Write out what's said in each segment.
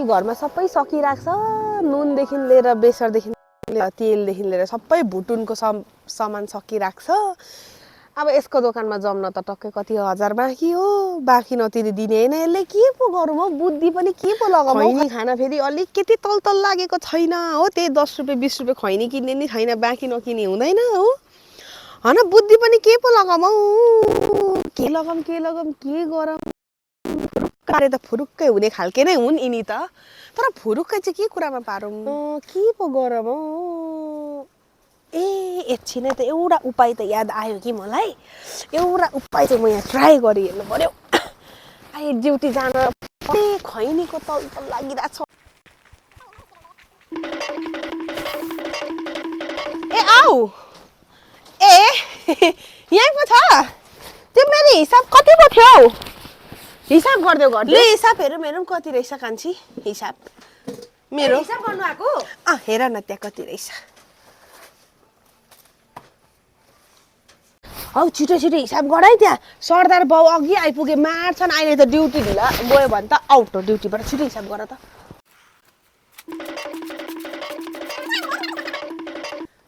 घरमा सबै सकिराख्छ नुनदेखि लिएर बेसरदेखि तेलदेखि लिएर सबै भुटुनको सामान सकिराख्छ अब यसको दोकानमा जम्न त टक्कै कति हजार बाँकी हो बाँकी नतिरी दिने हैन यसले के पो गरौँ हौ बुद्धि पनि के पो लगाउँ खैनी खाना फेरि अलिकति तल लागेको छैन हो त्यही 10 रुपैयाँ 20 रुपैयाँ खैनी किन्ने नि छैन बाँकी नकिने हुँदैन हो हैन बुद्धि पनि के पो लगाउँ हौ के लगाउँ के गरौँ फुरुक्काले त फुरुक्कै हुने खालके नै हुन् यिनी त तर फुरुक्कै चाहिँ के कुरामा पारौँ के पो गरौँ हौ एकछिनै त एउटा उपाय त याद आयो कि मलाई एउटा उपाय चाहिँ म यहाँ ट्राई गरी हेर्नु पर्यो आइ ड्युटी जान खैनीको तल लागिरहेछ ए आऊ ए यहाँ पो छ त्यो मेरो हिसाब कति पो थियो हिसाब गर्दै ले हिसाब हेरौँ कति रहेछ कान्छी हिसाब मेरो हिसाब गर्नु आको हेर न त्यहाँ कति रहेछ हौ छिटो हिसाब गर है त्यहाँ सरदार बाउ अघि आइपुगे मार्छन् अहिले त ड्युटी ढिला गयो भने त आउट हो ड्युटीबाट छिटो हिसाब गर त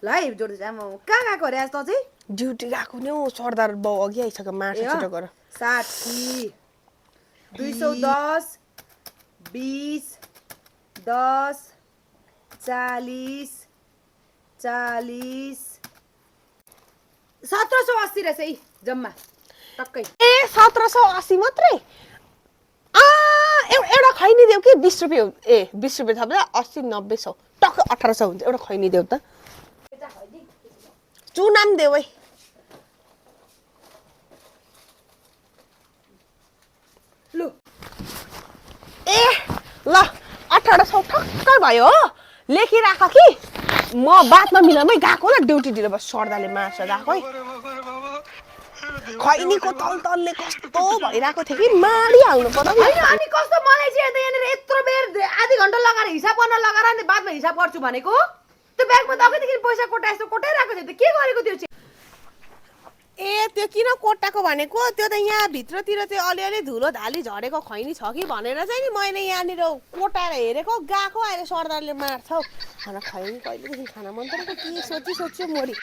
ल है जोड्दै जा म कहाँ गएको रे आज त चाहिँ ड्युटी गएको नि हौ सरदार बाउ अघि आइसक्यो मार्छ छिटो गर 60 210 20 10 40 40 1780 रहेछ है जम्मा टक्कै ए 1780 मात्रै एउटा खैनी देऊ कि 20 रुपैयाँ ए 20 रुपैयाँ थप्दा 80 90 100 टक्क 1800 हुन्छ एउटा खैनी देऊ त चुनाम देऊ है लु ए ल 1800 ठक्कै भयो हो लेखिराख कि म बादमा मिलामै गएको ल ड्युटी ढिलो भयो सरदारले मार्छ गएको है खैनीको तलले कस्तो भइरहेको थियो कि मारिहाल्नु पर्यो हैन अनि कस्तो मलाई चाहिँ त यहाँनिर यत्रो बेर आधी घण्टा लगाएर हिसाब गर्न लगाएर अनि बादमा हिसाब गर्छु भनेको त्यो ब्यागमा त अघिदेखि पैसा कोटाइरहेको थियो त के गरेको त्यो चाहिँ ए त्यो किन कोट्टाको भनेको त्यो त यहाँ भित्रतिर त्यो अलिअलि धुलो धाली झरेको खैनी छ कि भनेर चाहिँ नि मैले यहाँनिर कोटाएर हेरेको गएको अहिले सरदारले मार्छ खाना खैनी कहिलेदेखि खाना मन परेको के सोच्यो मोरी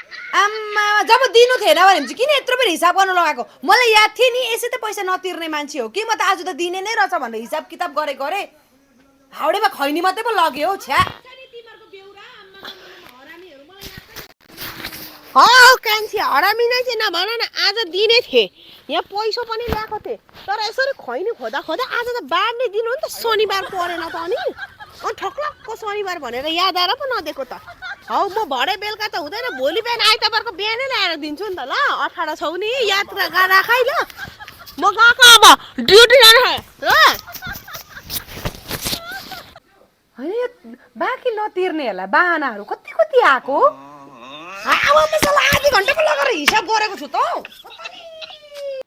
आम्मा जब दिनु थिएन भने चाहिँ किन यत्रो बेर हिसाब गर्न लगाएको मलाई याद थियो नि यसै त पैसा नतिर्ने मान्छे हो कि म त आज त दिने नै रहेछ भनेर हिसाब किताब गरेको रे हाउडेमा खैनी मात्रै पो लग्यो हौ छ्या कान्छी हरामी नै चाहिँ नभन न आज दिने थिएँ यहाँ पैसा पनि ल्याएको थिएँ तर यसरी खैनी खोदा आज त बाँड्ने दिन हो नि त शनिबार परेन त अनि ठक्लक्क शनिबार भनेर याद आएर पो नदिएको त हौ म भरे बेलुका त हुँदैन भोलि बिहान आइतबारको बिहानै ल्याएर दिन्छु नि त ल 1800 नि याद राख है ल म गएको अब ड्युटी जानु ल हैन बाँकी नतिर्नेहरूलाई बाहनाहरू कति आएको अब म आधी घण्टा पो लगाएर हिसाब गरेको छु त